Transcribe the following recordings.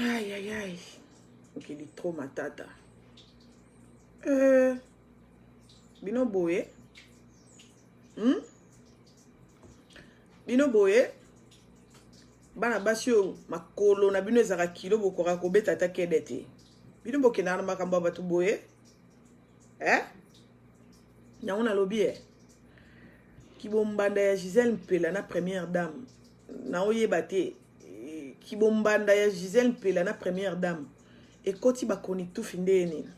Aïe aïe aïe. Mokili trop matata. Bino boye. Bino boye. Bana basi oyo makolo na bino ezalaka kilo, bokoka kobeta ata kede te. Bino bokendaka na makambo ya bato boye. Eh? Yango nalobi e. Kibombanda ya Gisèle Mpela na première dame. Naoyeba te. Kibombanda ya Gisèle Mpela na première dame. Ekoti bakoni tufi nde nini?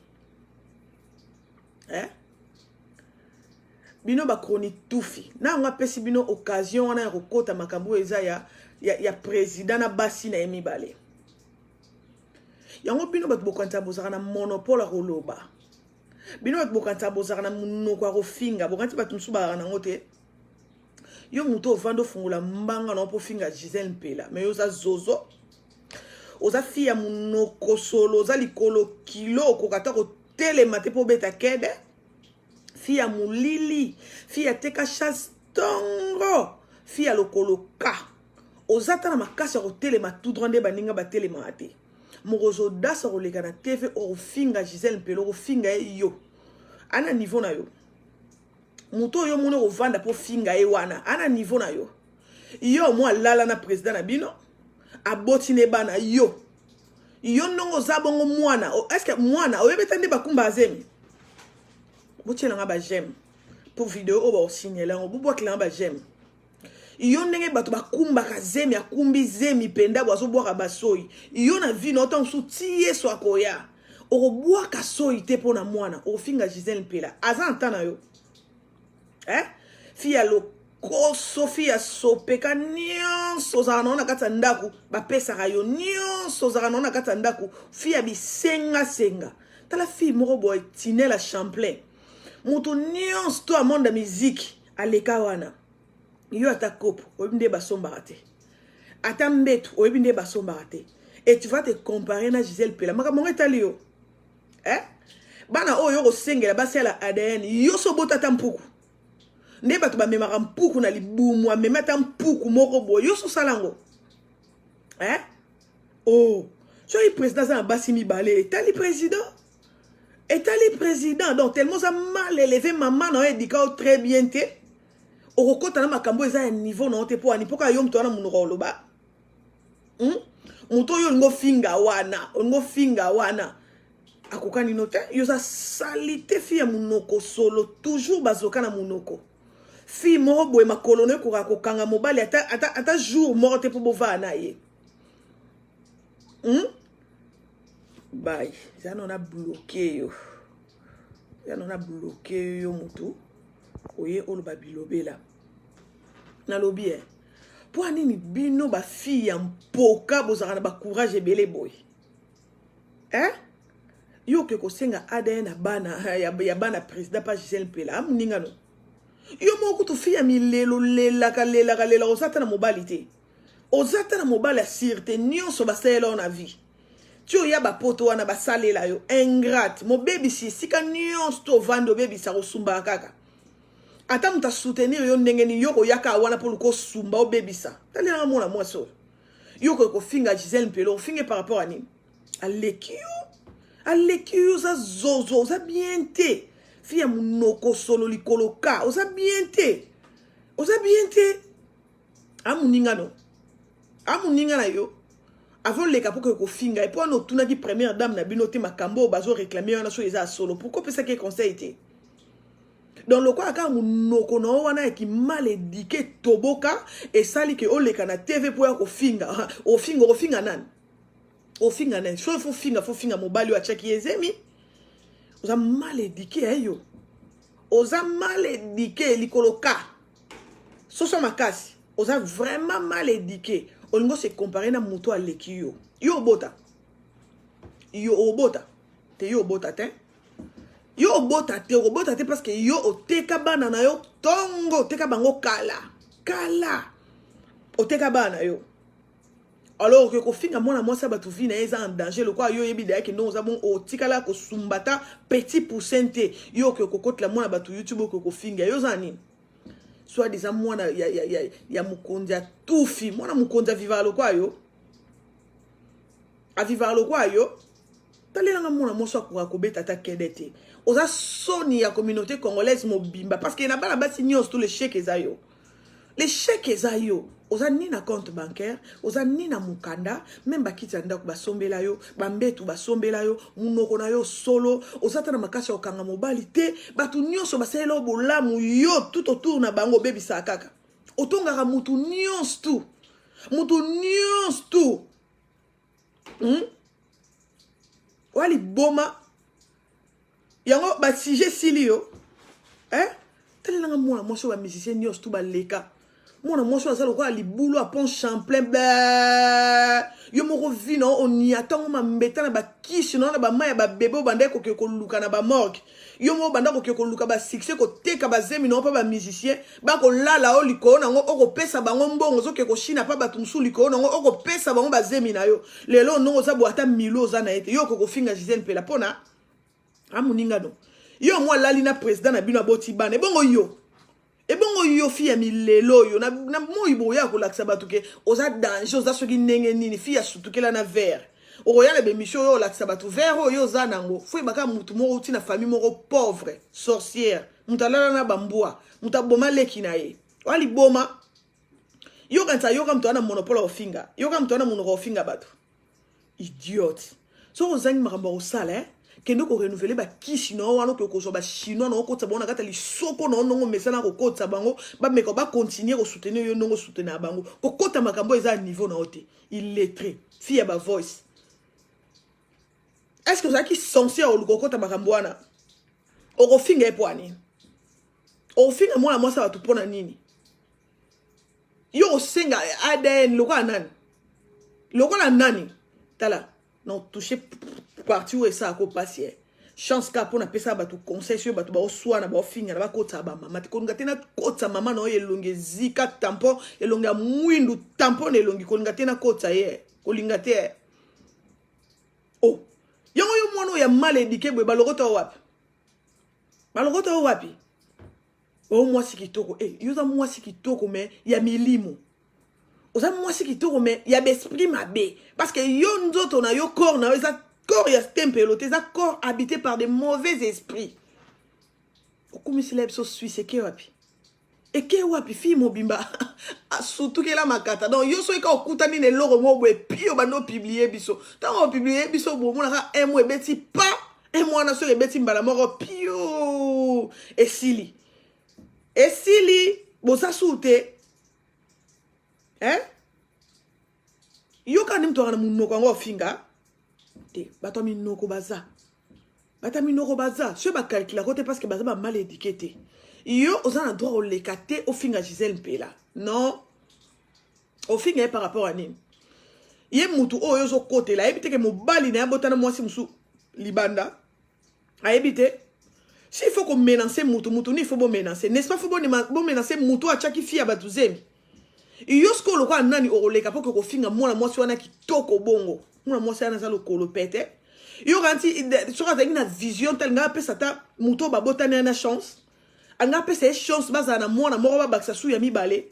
Eh? Bino bakroni tufi na yango apesi bino occasion wana ya kokota makambo oyo eza ya président na basi na ye mibale. Yango bino bato bokanisa bozalaka na monopole ya koloba. Bino bato bokanisa bozalaka na monoko ya kofinga. Bokanisi bato mosusu bazalaka nango te. Yo moto ovanda ofungola mbanga na yo mpo ofinga Gisèle Mpela, mais yo oza zozo, oza fille ya monoko solo, oza likolo kilo, okoka ata kotelema te mpo obeta kede. Fille ya molili, fille ya teka chasse ntongo, fille ya lokolo ka. Oza ata na makasi ya kotelema tout droit nde baninga batelemaka te. Mokozo odasa koleka na TV, okofinga Gisèle Mpela, okofinga ye yo. Ana niveau na yo. Moto oyo omoni okovanda mpo finga ye wana, ana niveau na yo. Yo mwa alala na président na bino, aboti ne bana yo. Yo ndongo oza bongo mwana, est-ce que mwana oyebi ete nde bakumba azemi? Botielanga ba j'aime pour vidéo oyo baosignale yango, bobwakelanga ba j'aime. Yo ndenge bato bakumbaka zemi, akumbi zemi mpenza bo azobwaka basoi. Yo na vie na yo ntango mosusu ti Yesu akoya, okobwaka soi te mpo na mwana. Okofinga Gisèle Mpela, aza na ta na yo. Eh? Fille ya lokoso, fille ya sopeka, nyonso ozalaka nango na kati ya ndako, bapesaka yo nyonso ozalaka nango na kati ya ndako. Fille ya bisengasenga. Tala fille moko boye Tinela Champlain. Moto nyonso to amonda miziki aleka wana. Yo ata kopo oyebi nde basombaka te, ata mbetu oyebi nde basombaka te, et tu vas te comparer na Gisèle Mpela. Makambo yango etali yo. Eh? Bana oyo kosengela basala ADN, yo so bota ata mpuku. Nde bato bamemaka mpuku na libumu, amemi ata mpuku moko boye, yo so sala yango. Eh? Oh, soki président aza na basi mibale, etali président. Etali président. Donc tellement oza mal élevé, maman na yo éduquer yo très bien te. Okokota na makambo eza ya niveau na yo te mpo ani mpo kaka yo moto wana monoko oloba. Moto oyo olingi ofinga wana, olingi ofinga wana, akokani no te. Yo oza saleté, fille ya monoko solo, toujours bazoka na monoko. Fille moko boye makolo no ekoka kokanga mobali ata, ata, ata jour moko te mpo bovaa na ye. Bai eza no na bloquer yo, eza no na bloquer yo. Motu oye oloba bilobela, nalobi e mpo nini bino bafille ya mpoka bozalaka na bacourage ebele boye? Eh? Yo oke kosenga ADN na bana ya bana président pa Gisèle Mpela, amoninga no. Yo moko kutu fille ya milelo, lelaka lelaka lelaka, oza ata na mobali te, oza ata na mobali ya sire te. Nyonso basalela yo na vie ti oya bapoto wana, basalela yo. Ingrate, mobebisi, esika nyonso to ovandi obebisa, kosumbaka kaka. Ata moto asoutenir yo ndenge nini, yo koyaka wana mpo luka osumba, obebisa. Talelanga mwana mwasi oyo. Yo koki kofinga Gisèle Mpelo, ofinge par rapport à nini? Aleki yo, aleki yo. Oza zozo, oza bien te. Fille ya monoko solo, likolo ka, oza bien te, oza bien te. Amoninga no, amoninga na yo avant leka mpo koki kofinga ye mpo wana otunaki première dame na bino te makambo oyo bazoréclamer wana soki eza ya solo. Pourquoi opesaki ye conseil te? Donc lokola kaka monoko na yo wana ya kimal éduqué toboka, esali ke oleka na TV mpo ya kofinga. Ofinga, okofinga nani? Ofinga nani? So faut finga, faut finga mobali oyo atiaki ye zemi. Oza mal éduqué eh, yo oza mal éduqué, likolo ka soso makasi. Oza vraiment mal éduqué. Olingi ose comparer na moto aleki yo. Yo obota? Yo obota te, yo obota te, yo obota te, okobota te parce que yo oteka bana na yo ntongo, oteka bango kala kala, oteka bana na yo. Alors okoki kofinga mwana mwasi ya bato, vie na ye eza en danger. Lokola yo oyebi dayaki ndongo oza bongo, otikala kosumba ta petit poussin te. Yo okoki kokotela mwana bato YouTube, okoki kofinga. Yo oza na nini? Soit disant mwana ya mokonzi ya tufi, mwana mokonzi avivaka lokola yo. Avivaka lokola yo. Talelanga mwana mwasi akoka kobeta ata kede te. Oza soni ya communauté congolaise mobimba parce que na bana basi nyonso tout l'échec eza yo. L'échec eza yo. Oza ni na compte bancaire, oza ni na mukanda, même bakiti ya ndako basombela yo, bambetu basombela yo, munoko na yo solo, oza ta na makasi ya kokanga mobali te, bato nyonso basalela yo bolamu yo tout autour na bango obebisaka kaka. Otongaka mutu nyonso tout. Mutu nyonso tout. Oya liboma yango basujet esili yo, eh? Talelanga mwana mwasi oyo, bamusicien nyonso tu baleka, mwana mwasi oyo aza lokola libulu ya pont Champlain. Be yo moko vi na onia ntango mambeta na bakisi na na bamai ya babebe oyo bandaki koke koluka na bamorgue. Yo moko banda koke koluka basuccès, koteka bazemi na yo mpa bamusicien bakolala yo likolo nango, okopesa bango mbongo, ozoke koshina mpa bato mosusu likolo nango, okopesa bango bazemi na yo. Lelo ndongo oza boye, ata milo oza na ye te. Yo okoki kofinga Gisele Mpela mpona amoninga no? Yo mwa alali na président na bino, aboti bana. Ebongo yo, ebongo yo fille ya milelo oyo na moi boya kolakisa bato ke oza danger, oza soki ndenge nini. Fille ya sutukela na verre, okoya na bémission oyo olakisa bato verre oyo oza nango. Fo yebaka motu moko uti na famille moko pauvre, sorcière, moto alala na bambwa, moto aboma leki na ye. Oya liboma. Yokanisa, yoka moto wana monopole ya kofinga, yoka moto wana monoko ya kofinga bato. Idiote, soki ozangi makambo ya kosala, eh? Kende korenouveler bakisi na yo wana, okoki kozwa bachinois na okotisa bango na kati ya lisoko na yo ndongo mesana kokotisa bango, bameka bacontinuer kosoutenir yo ndongo osoutenir bango. Kokota makambo eza ya niveau na yo te. Illettré, fille ya bavoice. Est ce que ozalaki censé ya koluka okota makambo wana? Okofinga ye mpo ya nini? Okofinga mwana mwasi ya bato mpo na nini? Yo kosenga ADN lokola nani? Lokola nani? Tala na otouche partie oyo esalaka opasi ye chance kaka mpo napesaka bato conseil. Soki bato baoswana, baofingana, bakotisa bamama te. Kolinga te nakotisa mama na oyo elongi ezika tampon, elongi ya mwindu tampon na elongi. Kolinga te nakotisa ye, kolinga te. O oh. Yango yo mwana oyo ya mal éduqué boye, balokota oyo wapi? Balokota oyo wapi? Oyo mwasi kitoko e, yo oza mwasi kitoko mais ya milimo. Oza mwasi kitoko mais ya baesprit mabe, parce que yo nzoto na yo, corps na yo eza corps ya tempelo te, eza corps habité par des mauvais esprits. Okumisila biso Suisse, eke wapi? Eke wapi? Fille mobimba asutukela makata. Donc yo soki ka okutani na eloko moko boye, pi obandi opublier biso. Ntango opublier biso, bomonaka un mois ebeti pa un mois wana, soki ebeti mbala moko pio, esili, esili, boza su te, eh? Yoka nde moto aka na monoko yango ofinga te. Bato ya minoko baza, bato ya minoko baza soki bacalculako te, parce que baza bamal éduqué te. Yo oza na droit oleka te ofinga Gisele Mpela? Non, ofinga ye par rapport à nini? Ye mutu oyo ozokotela ayebi te ke mobali na ye abotana mwasi mosusu libanda? Ayebi te? Si il faut komenacer mutu, mutu ni il faut bomenacer, n'est-ce pas? Faut bomenacer mutu atiaki fille ya bato zemi. Yo sikoyo lokola nani okoleka mpo ke kofinga mwana mwasi wana kitoko bongo? Mwana mwasi wana aza lokolo pete. Yo kanti soki azalaki na vision te, alinga apesa ata moto oyo babotani ya na chance, alinga apesa ye chance bazala na mwana moko, babakisa su ya mibale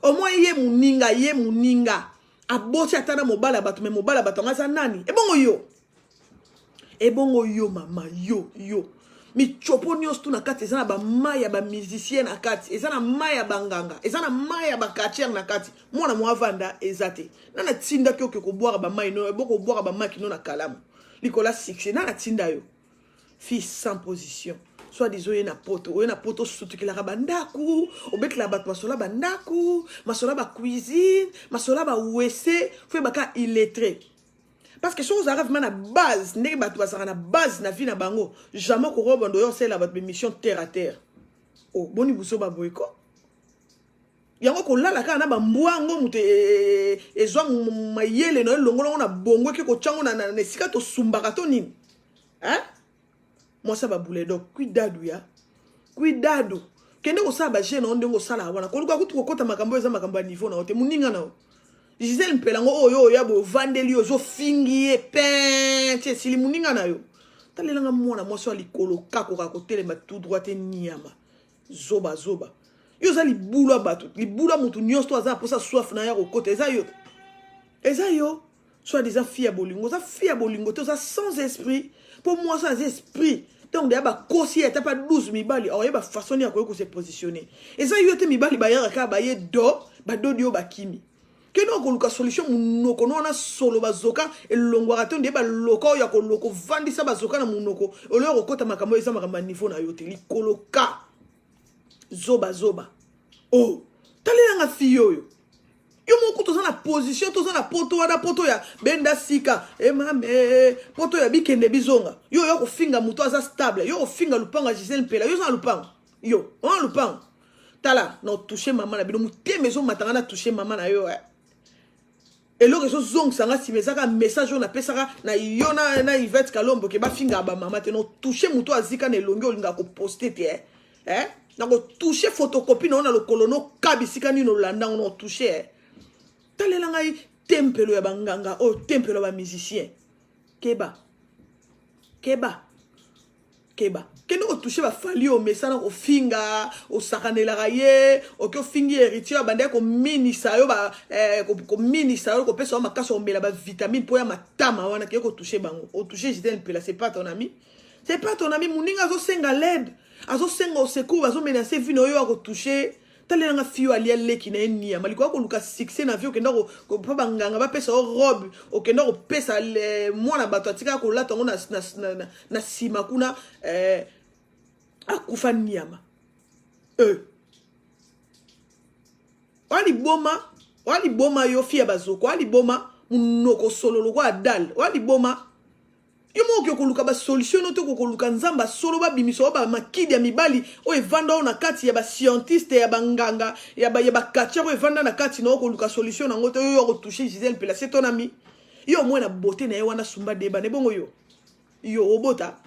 au moins. Ye moninga, ye moninga aboti ata na mobali ya bato, mais mobali ya bato yango aza nani? Ebongo yo, ebongo yo mama, yo yo michopo nyonso tu na kati eza na bamai ya bamusicien na kati, eza na mai ya banganga, eza na mai ya baquartier na kati. Mwana mo avanda eza te. Nana tindaki oke kobwaka bamai no, eboko kobwaka bamaki no na kalamu likolo ya succès? Nana tinda yo? Fille sans position, soit disant oye na poto, oye na poto, osutukelaka bandako, obetelaka bato masolo ya bandako, masolo ya bacuisine, masolo ya bawese. Fo yebaka illettré, parce que soki ozalaka vraiment na base ndenge bato bazalaka na base na vie na bango, jamais okoka bando oyo osalela bato bémission terre à terre. O boni buzoba boye ko? Yango kolala kaka na bambwa yango, moto ezwa mayele na yo, elongolongo na bongo, eke kotyango na esika tosumbaka to nini, hein? Mwasi ya babuledok, cuidado ya cuidado. Kende kosala baje na yo ndenge osalaka wana. Koluka kutu kokota makambo oyo eza makambo ya niveau na yo te. Moninga na yo Gisele Mpela yango oyo oyo ya boye, ovandeli yo, ozofingi ye pin ti esili. Moninga na yo, talelanga mwana mwasi oyo likolo kakoka kotelema tout droit te. Niama, zoba zoba. Yo oza libulu ya bato, libulu ya motu nyonso to aza na mposa soif na ya kokota. Eza yo, eza yo. Soit disant fille ya bolingo, oza fille ya bolingo te, oza sans esprit. Mpo mwasi aza esprit, ntango deya bakosi ye ata pa 12 mibali, akoyeba façon nini akoki kose positionner. Eza yo te, mibali bayaka kaka, baye do badodi oyo bakimi. Kende okoluka solution. Monoko no wana solo bazoka elongwaka te, nde baloka oyo ya koloka, ovandisa bazoka na monoko oloyo kokota makambo oyo eza makambo ya niveau na yo te. Likolo ka zobazoba. O talelanga fille oyo, yo moko toza na position, toza na poto wana, poto ya benda sika emame, poto ya bikende bizonga. Yo oyo kofinga moto aza stable, yo kofinga lupango ya Gisele Mpela. Yo oza na lupango, yo oza na lupango. Tala na otouche mama na bino, motema ezomatanga na touche mama na yo, eh. Eloko ezozongisanga nsima ezaka message oyo napesaka na yo na Ivete Kalombo ke bafingaka bamama te. Na otouche moto azika na elongi, olingaka koposte te, eh? Eh? Na kotouche photocopie na yo na lokolo noka bisika nini olandango na otouche, eh? Talela ngai tempelo ya banganga oyo, tempelo ya bamusicien. Keba, keba, keba. Kende kotouche bafali oyo omesana kofinga, osakanelaka ye. Oki ofingi Héritier, abandaki kominisa yo, kominisa yo, kopesa yo makasi, omela bavitamine mpo ya matama wana. Keye kotouche bango, otouche Gisele Mpela. C'est pas ton ami, c'est pas ton ami. Moninga azosenga l'aide, azosenga au secours, bazomenace vie na oyo akotouche. Talelanga fille oyo alia leki na ye niama likoya koluka succès na vie. Okenda mpo banganga bapesa yo robe, okenda kopesa mwana bato atikaka kolata yango na nsima kuna, akufa niama. Oya liboma, oya liboma yo, fille ya bazoko, oya liboma, monoko solo lokola dale, oya liboma. Yo moko okoki koluka basolution no te, okokoluka Nzambe asolo babimisa oyo bamakidi ya mibali oyo evanda oyo na kati ya bascientiste, ya banganga, ya bacatcheur oyo evanda na kati na oyo. Koluka solution nango te. Oyo akotouche Gisele Mpela, c'est ton ami. Yo omoi na beauté na ye wana, sumba deba na ebongo. Yo obota,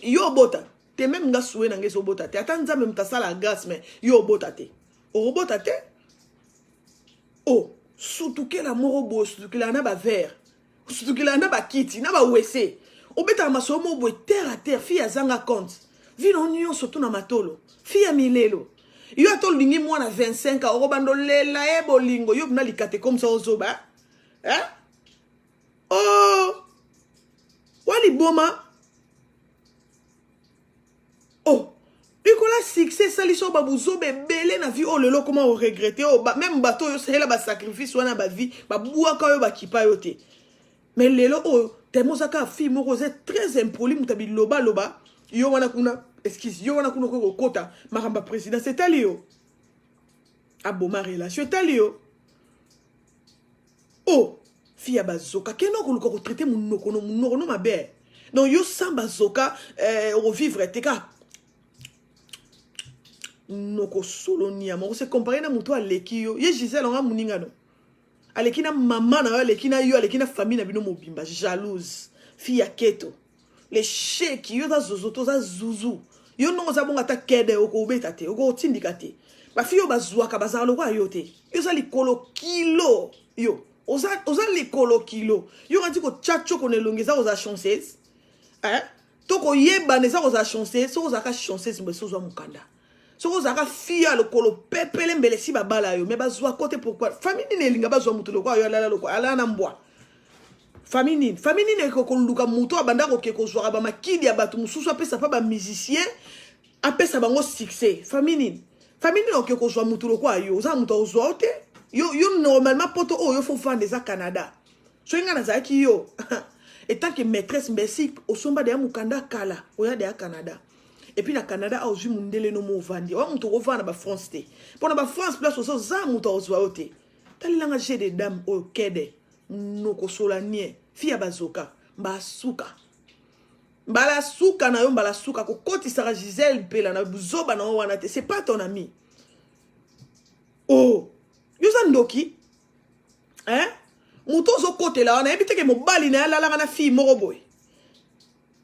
yo obota te. Même nga suwe na ngai ezobota te, ata Nzambe moto asala grâce, mais yo obota te, okobota te. O sutukela moko boye, osutukela na baverre, osutukela na bakiti, na bawese, obetaka masolo moko boye terre à terre. Fille azanga compte vino nyonso tu na matolo, fille ya milelo. Yo ata olingi mwana 25 ans, okobanda olela ye bolingo. Yo mpena likate komisa ozoba, eh? Oh, wa liboma. Oh, likola succès esalisi oyo babuzoba ebele na vie oyo. Lelo okoma oregrete oyo même bato oyo osalela basacrifice wana, bavie babwaka oyo, bakipa yo te. Mais lelo oyo temo oza kaka fille moko oza très impoli, moto ya bilobaloba. Yo wana kuna, excuse, yo wana kuna okoki kokota makambo ya présidence, etali yo. Aboma relation, etali yo. Oh, fille ya bazoka, kende okoluka kotraite monoko no, monoko no mabe. Donc yo sans bazoka, okovivre te. Kaka monoko solo niama, okose compare na moto aleki yo. Ye Gisele anga moninga no aleki na mama na yo, aleki na yo, aleki na famille na bino mobimba. Jalouse, fille ya keto, le sheki. Yo oza zozo to oza zuzu? Yo ndongo oza bongo, ata kede okobeta te, okotindika te. Bafille oyo bazwaka bazala lokola yo te. Yo oza likolo kilo, yo oza likolo kilo. Yo kanti kotya tioko na elongi eza kozala chanceuse, eh? To koyebana eza kozala chanceuse. Soki ozalaka chanceuse, mbe soki ozwa mokanda, soki ozalaka fille ya lokolo pepele, mbele si babala yo. Mais bazwa kote. Pourquoi? Famille nini elinga bazwa motu lokola yo? Alala lokola alala na mbwa. Famille nini, famille nini ekokoluka moto abanda koke kozwaka bamakidi ya bato mosusu, apesa mpa bamusicien, apesa bango succès? Famille nini, famille nini oke kozwa motu lokola yo? Oza na moto akozwa yo te. Yo normalement poto oyo yo faut vanda eza Canada. Soki ngai nazalaki yo etant que maîtresse, mbesi osomba deya mokanda kala, oya deya Canada. Et puis na Canada awa ozwi mondele no mo ovandi oya moto okovanda na bafrance te, mpo na bafrance place oza, oza moto akozwa yo te. Talelanga jeu de dame oyo, kede nokosola nie. Fille ya bazoka, mbasuka, mbala suka na yo, mbala suka kokotisaka Gisele Mpela na buzoba na yo wana te. C'est pas ton ami. Oh, yo oza ndoki, hein? Moto ozokotela wana, yebi teke mobali na ye alalaka na fille moko boye.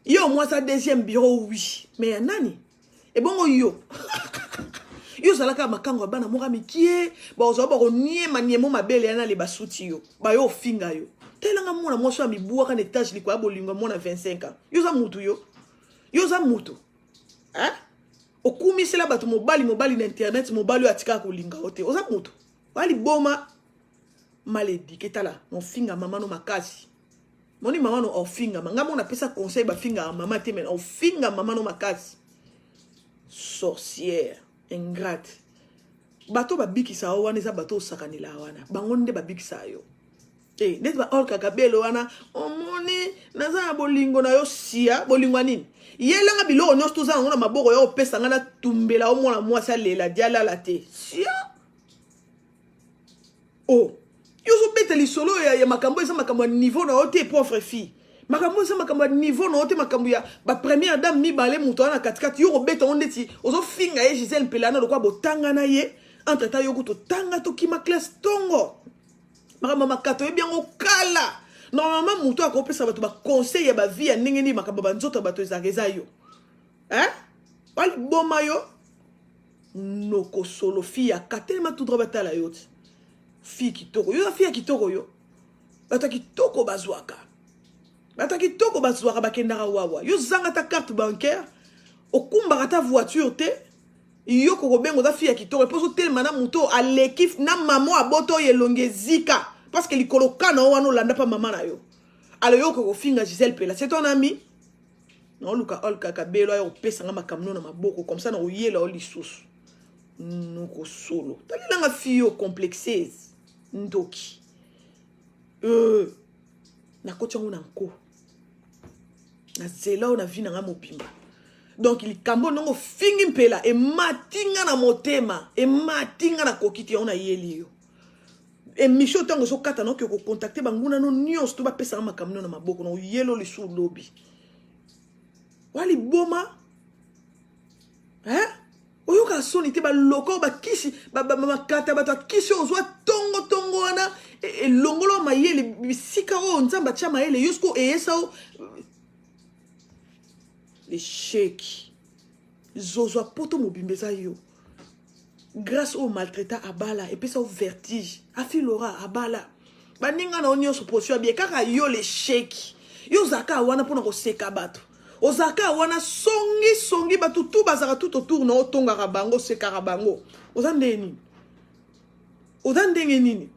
Yo mwasi ya deuxième bureau, oui, mais ya nani? Ebongo yo, yo ozalaka makango ya bana moko ya mikie, bazwa bakoniema niemo mabele ya nale, basuti yo, bayo ofinga yo. Telanga mwana mwasi oyo amibwaka na etage likolo ya bolingo ya mwana 25 ans. Yo oza mutu, yo oza mutu, hein? Okumisela bato mobali, mobali na internet, mobali oyo atikaka kolinga yo te. Oza mutu oya liboma. Mal éduqué, tala, ofinga mama no makasi. Moni mama no ofingama. Nga mona pesa conseil bafingaka mama te, mais ofinga mama no makasi. Sorcière, ingrate. Bato babikisa yo wana eza bato osakanela wana. Bango nde babikisa yo. Eh, neti ba Olga Kabelo wana omoni naza na bolingo na yo sia bolingo ya nini yelanga biloko nyonso toza yango na maboko ya opesa nga natumbela yo mwana mwasi alela dialala te sia o oh. Yo ozobeta lisolo ya makambo eza makambo ya niveau na yo te, pauvre fille. Makambo eza makambo ya niveau na yo te, makambo ya bapremière dame mibale, moto wana na katikati, yo kobeta yango ndeti ozofinga ye Gisele Mpelana lokola botanga na ye. Entre temps yo kutu otanga tokima classe ntongo, makambo ya makato oyebi yango kala. Normalement moto akopesa bato baconseil ya bavie ya ndenge nini makambo ya banzoto ya bato ezalaka eza yo, eh? Baliboma yo noko solo fille ya katelema tout droit, batala yo ti fille kitoko. Yo oza fille ya kitoko, yo bato ya kitoko bazwaka, bato ya kitoko bazwaka, bakendaka wawa. Yo zanga ata carte bancaire, okumbaka ata voiture te, yo kokobenga oza fille ya kitoko. Epo ozotelema na moto aleki na mama abota oyo elongi ezika, parce que likolo kana o wana olanda mpa mama na yo. Alors yo okokofinga Gisele Pela, c'est ton ami. Naoluka Olga Kabelo ayo kopesanga makambo no na maboko, comme ça na koyela o lisusu noko solo. Talelanga fille oyo complexeuse, ndoki. Nakoti yango na nko na zela oyo na vie na nga mobimba. Donc likambo ndongo ofingi Mpela ematinga na motema, ematinga na koki te. Yango nayeli yo émission ntango ezokata, naoke kocontacter banguna no nyonso to bapesanga makambo no na maboko na oyelo lisusu lobi. Waliboma, hein? Oyoka soni te? Baloko oyo bakisi makata, bato akisi oyo ozwa tongo-tongo wana elongolo mayele bisika oyo Nzambe atya mayele. Yo siko eyesa o lesheki zozwa poto mobimba eza yo. Grâce oyo maltraita abala epesa yo vertige. Afilora abala baninga na yo nyonso posio abie kaka yo lesheki. Yo ozalaka wana mpona koseka bato, ozalaka wana songi songi. Bato tu bazalaka tout autour na otongaka bango, osekaka bango. Oza ndenge nini? Oza ndenge nini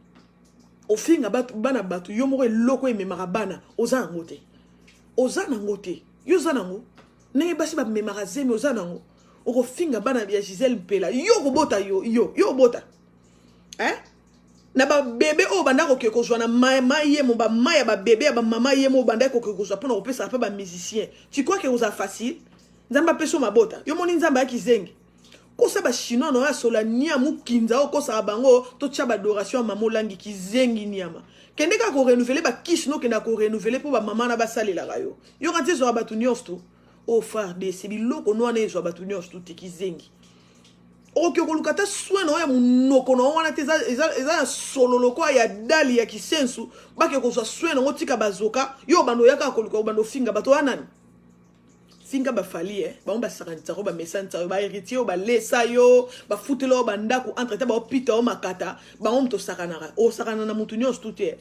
ofinga bana bato? Yo moko eloko ememaka bana oza yango te, oza nango te. Yo oza nango ndenge basi bamemaka zemi, oza nango. Okofinga bana ya Gisele Mpela, yo kobota, yo yo yo obota, eh? Na babebe oyo banda koke kozwa na mai yemo, bamai ya babebe ya bamama yemo oyo banda koke kozwa mpona kopesaka mpe bamusicien. Tu crois ke kozala facile Nzambe apesa yo mabota? Yo moni Nzambe ayaki zengi kosa bachinois na oyo asola niamu kinza oyo okosaka bango. Totya baadoration ya mama olangi kizengi niama. Kende kaka korenouveler bakisi no, okendaka korenouveler mpo bamama na basalelaka yo. Yoka nti ezwaka bato nyonso to oyo FARDC biloko no wana ezwa bato nyonso to te. Kizengi, okoki koluka ata soin na oyo ya monoko na yo wana te. Eza ya solo lokola ya dali ya kisensu. Bake kozwa soin nango, tika bazoka. Yo obanda oyaka koluka obanda ofinga bato wana nani? Finga bafali, eh? Bango basakanisa yo, bamesanisa yo, bahéritier oyo balesa yo, bafutela yo bandako, entre te baopita yo makata. Bango moto osakanaka, osakana na motu nyonso tu te.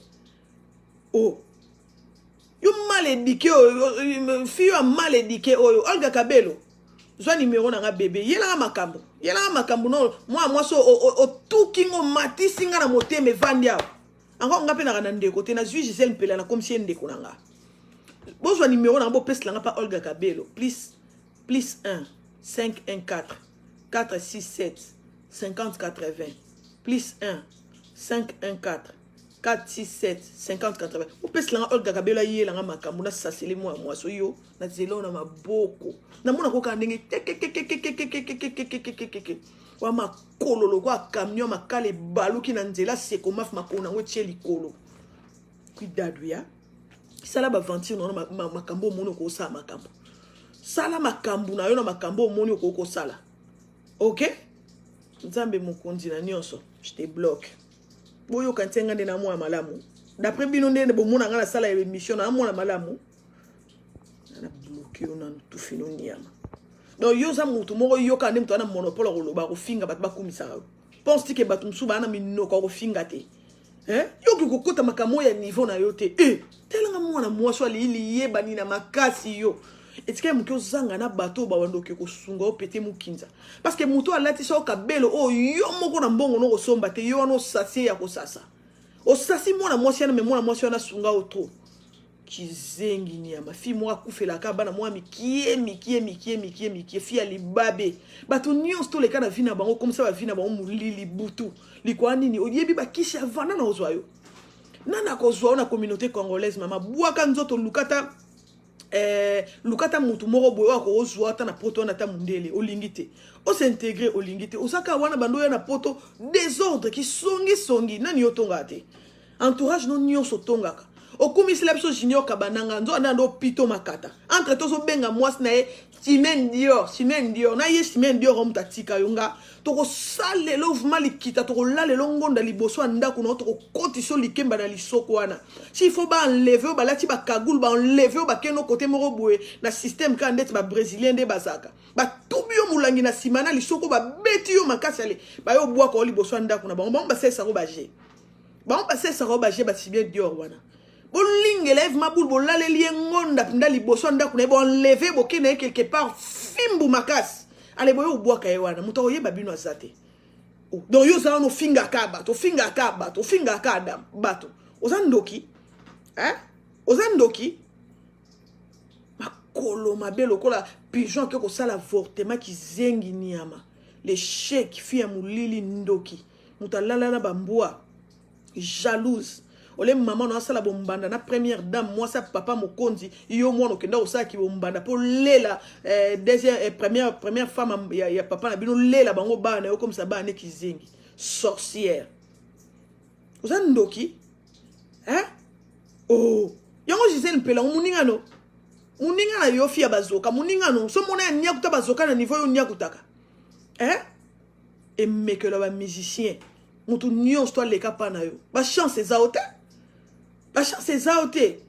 O yo mal éduqué oyo, fille oyo mal éduqué oyo Olga Kabelo, zwa nimero na nga bebe, yelanga makambo, yelanga makambo no. Mwana mwasi otuki ngo, matisi nga na motema evandi awa. Encore nga mpe naka na ndeko te, nazwi Gisele Mpela, nakomisi ye ndeko na nga. Bozwa nimero na nga, bopeselanga mpa Olga Kabelo: +1 514 467 50 80, +1 514 467 50 80. Opeselanga Olga Kabelo, ayelanga makambo nasaseli mwana mwasi oyo na nzela oyo na maboko. Namona kokaa ndenge kekekekekekekekekekekekeke wa makolo lokola camion makala ebaluki na nzela sekomaf, makolo nango etie likolo kuidadu ya sala baventure na yo. Makambo omoni okosala, makambo sala makambo na yo na makambo omoni okoki kosala. Ok, Nzambe mokonzi na nyonso, je te bloque. Boyoka ntienga nde na mwana malamu. D'après bino nde bomona nga nasala émission na mwana malamu, na bloque yo nanu tufino niama. Donc yo oza motu moko, yoka nde moto wana monopole koloba, kofinga bato bakumisaka yo. Pense tike bato mosusu baa na minoko ya kofinga te. Yoki kokota makambo oyo ya niveau na yo te. E talanga mwana mwasi alii liyebani na makasi. Yo etikali moke ozanga na bato oyo bawanda oke kosunga yo pete mokinza, parce que moto alatisa yo kabelo oyo yo moko na mbongo no kosomba te. Yo wana osasie ya kosasa. Osasi mwana mwasi wana, me mwana mwasi wana asunga yo trop. Kizengi nyama, fille moko akufelaka bana mwa mikie mikie mikie mikie mikie, fille ya libabe. Bato nyonso toleka na vie na bango komisa ba vie na bango molili butu likwa nini. Oyebi bakisi avanda na ozwa yo nani akozwa yo na communauté congolaise? Mama, bwaka nzoto, lukata lukata mutu moko boye oyo akozwa ata na poto wana, ata mondele. Olingi te os'intégrer, olingi te, ozaka wana bando oya na poto, désordre, kisongisongi. Nani yo otongaka te? Entourage no nyonso otongaka. Okumisela biso Junior Kabananga, nzoka nde ando pito makata entre tozobenga mwasi na ye Chimene Dior, Chimene Dior na ye. Chimene Dior, oyo moto atika yo, nga tokosalela ovuma likita, tokolalela ngonda liboso ya ndako na yo, tokokotisa yo likemba na lisoko wana. S'il faut baenlever oyo balati bacagoule, baenlever oyo bakende kote moko boye na système kaka ndeti babrésilien nde bazalaka, batubi yo molangi na nsima na lisoko, babeti yo makasi, ale bayo obwaka yo liboso ya ndako na bango. Bango basalisaka baje, bango basalisaka yo baje. Bachimene Dior wana, bolingela Eve Mabulu, bolaleli ye ngonda mpenza liboso ya ndako na ye, boenlever, bokende ye quelque part, fimbu makasi, ale boye obwaka ye wana. Moto akoyeba bino aza te. Oh, donc yo ozala wana, ofingaka bato, ofingaka bato, ofingaka bato, oza ndoki, eh? Oza ndoki, makolo mabe lokola pigeon ake kosala avortement. Kizengi nyama, l'échec, fille ya molili, ndoki, moto alala na bambwa, jalouse. Ole mama no asala bombanda na première dame, mwasi ya papa mokonzi. Yo mwana okenda kosalaki bombanda mpo lela deuxième, première femme ya papa na bino, lela bango bana na yo, komisa bana ne kizengi, sorcière. Oza ndoki, hein? Oh, yango Gisele Mpela, moninga no, moninga na yo, fille ya bazoka, moninga no, so mona ya niakuta bazoka na niveau yo niakutaka, hein? Emekelo ya bamusicien, motu nyonso to aleka mpa na yo, bachance eza yo te, bachance eza yo te.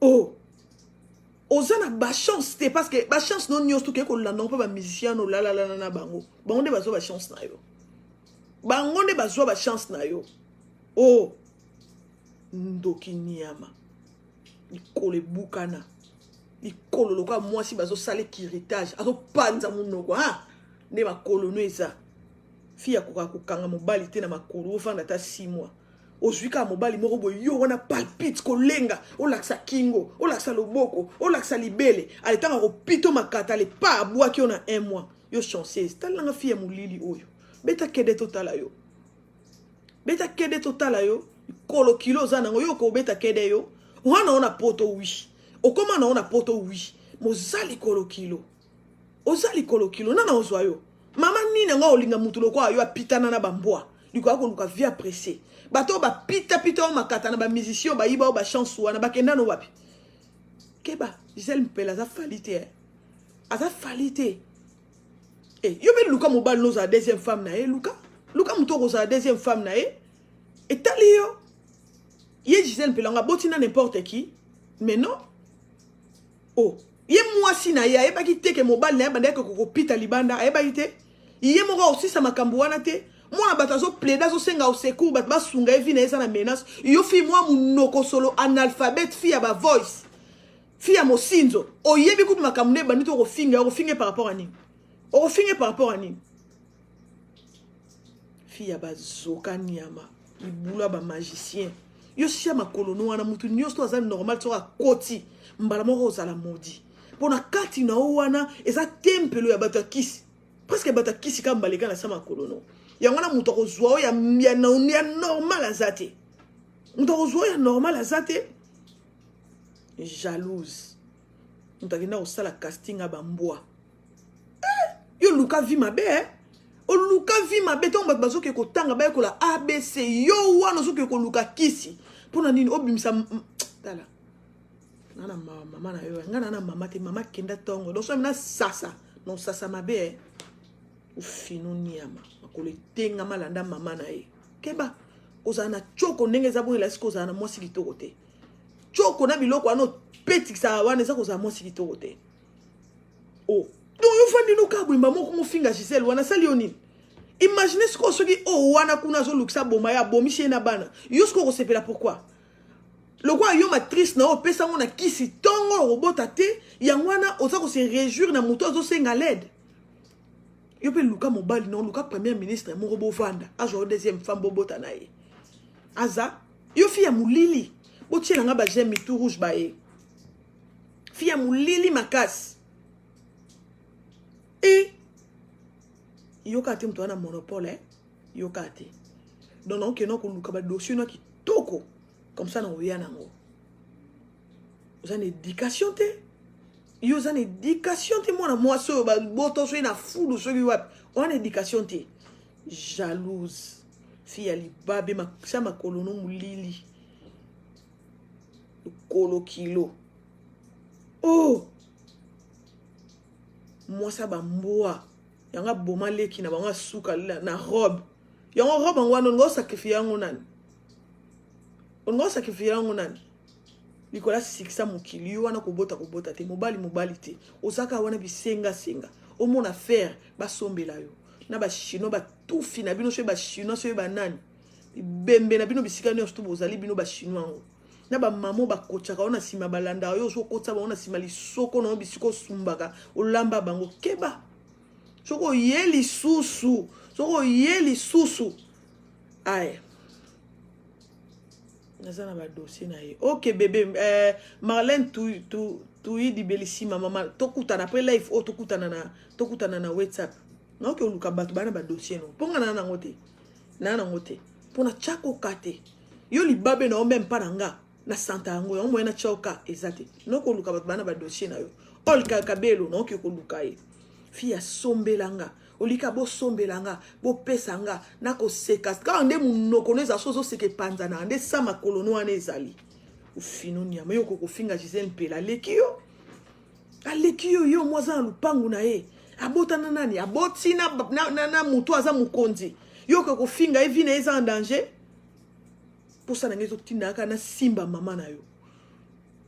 Oh, oza na bachance te, parce que bachance no nyonso tokei kolanda ngo mpe bamusicien no olalalala na bango. Bango nde bazwa bachance na yo, bango nde bazwa bachance na yo. Oh, ndoki nyama, likolo ebukana, likolo lokola mwasi bazosala curettage, azopanza monoko ha nde makolo no eza. Fille akoka kokanga mobali te na makolo, ovanda ata 6 mois, ozwi kaka mobali moko boye, yo wana palpite, kolenga, olakisa kingo, olakisa loboko, olakisa libele, ale ntango akopito makata, ale pa abwaki yo na un mois. Yo chanceuse, talanga fille ya molili oyo, beta kede totala yo, beta kede totala yo. Likolo kilo oza nango, yo okobeta kede? Yo wana o na poto, wi, okóma na o na poto, wi, moza likolo kilo, oza likolo kilo. Nana ozwa yo mama nini yango olinga mutu lokola yo apitana na bambwa likoya koluka vie apresse. Bato oyo bapitapita oyo makata na bamusicien oyo bayiba oyo bachance wana, bakenda no wapi? Keba, Gisele Mpela aza Fally te, eh. Aza Fally te. Yo mpe luka mobali nozala deuxième femme na ye. Luka, luka motu okozala deuxième femme na ye. Etali yo. Ye Gisele Mpela yango aboti na n'importe qui, mais non. Oh, ye mwasi na ye ayebaki te ke mobali na ye bandaki kokopita libanda? Ayebaki te? Ye moko akosisa makambo wana te. Mwana bato azoplaider, azosenga au secours, bato basunga ye, vie na ye eza na menace. Yo fille mwa monoko solo, analphabète, fille ya bavoice, fille ya mosinzo, oyebi kutu makambo nde ebandi te. Okofinga, okofinga par rapport à nini? Okofinga par rapport à nini? Fille ya bazoka nyama, libulu ya bamagicien. Yo sia makolo no wana, mutu nyonso to aza normal soki akoti mbala moko ozala modi, mpo na kati na yo wana eza tempelo ya bato ya kisi, presque bato ya kisi kaka mbaleka na sa makolo no. Yango wana moto akozwa oyo ya normal aza te, moto akozwa oyo ya normal aza te. Jalouse, moto akenda kosala casting ya bambwa, eh, yo luka vie mabe, eh? Oluka vie mabe. Ntango bato bazoke kotanga, bayekola ABC, yo wana ozoke koluka kisi mpona nini? Obimisa, tala nga na mama na yo, nga na mama te. Mama kenda ntongo, donc so na sasa non sasa mabe, eh? Ofino niama, makolo etengama, landa mama na ye. Keba, kozala na tioko ndenge eza bongo elasi kozala na mwasi kitoko te. Tioko na biloko wana opetikisaka wana eza kozala mwasi kitoko te. O donc yo fandi no kaka boyemba moko mofinga Gisele wana, asali yo nini? Imagine sikoyo soki oyo wana kuna azolukisa boma ye, abomisi ye na bana, yo sikoyo okosepela? Pourquoi? Lokola yo matrice na yo opesa yango na kisi ntongo okobota te, yango wana oza kose réjouir na moto azosenga l'aide. Yo mpe luka mobali na, luka premier ministre moko, bovanda, azwa yo deuxième femme, bobota na ye. Aza yo fille ya molili, botiela nga baj'aime, mitu rouge baye, fille ya molili makasi. E yoka te, moto wana monopole, eh? Yoka te. Donc naokende koluka badossier no kitoko comme ça, na oya nango. Oza na éducation te, yo oza na éducation te. Mwana mwasi oyo baboto soki na fulu, soki wapi, oza na éducation te. Jalouse, fille ya libabe, sia makolo no molili, lokolo kilo. Oh, mwasi ya bambwa yango aboma leki na bango, asuka na robe yango. Robe yango wana olinga osacrifier yango nani? Olinga osacrifier yango nani? Likolo asikisa mokili yo wana, kobota kobota te, mobali mobali te, ozaka wana bisengasenga. Omona faire basombela yo na bachinois, batufi na bino, soki bachinois, soki banani, bembe na bino, bisika nyonso to bozali bino bachinois yango na bamama bakotiaka yo na nsima, balandaka yo, ozokotisa bango na nsima lisoko na yo, bisika osumbaka, olamba bango. Keba, soki oye lisusu, soki oye lisusu aya, naza na badossier na ye. Ok bébé, Marlène Tuidi Belisima, mama, tokutana après live oyo, tokutana na WhatsApp. Naoki oluka bato baa na badossier no, mpo nga naa nango te, naa nango te, mpo na tyakoka te. Yo libabe na yo, meme mpa na nga na santa yango, yango moye na tyaoka eza te. Naoki oluka bato baa na badossier na yo. Olka Kabelo, naoki koluka ye. Fille asombela nga, olika bosombela nga, bopesa nga, nakoseka kaka nde monoko no ezala so ozoseka, epanzanaka nde sa makolo no wana ezali ofino nyama. Yo kokofinga Gisele Mpela, aleki yo, aleki yo. Yo mwa aza na lupangu na ye, abotana nani, aboti na motu aza mokonzi. Yo kokofinga ye, vie na ye eza en danger. Mposa na ngai ezotinda kaka nasimba mama na yo.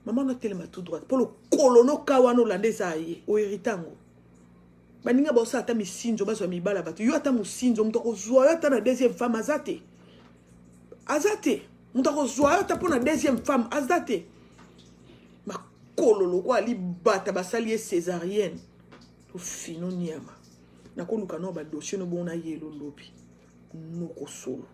Mama no atelema tout droite, mpo lokolo noka wana olanda eza ye oherite yango. Baninga baosala ata misinzo, bazwa mibala bato. Yo ata mosinzo, moto akozwa yo ata na deuxième femme aza te, aza te. Moto akozwa yo ata mpo na deuxième femme aza te. Makolo lokola libata basali ye césarienne, tofino nyama. Nakoluka no badossier no bongo, nayelo lobi noko solo.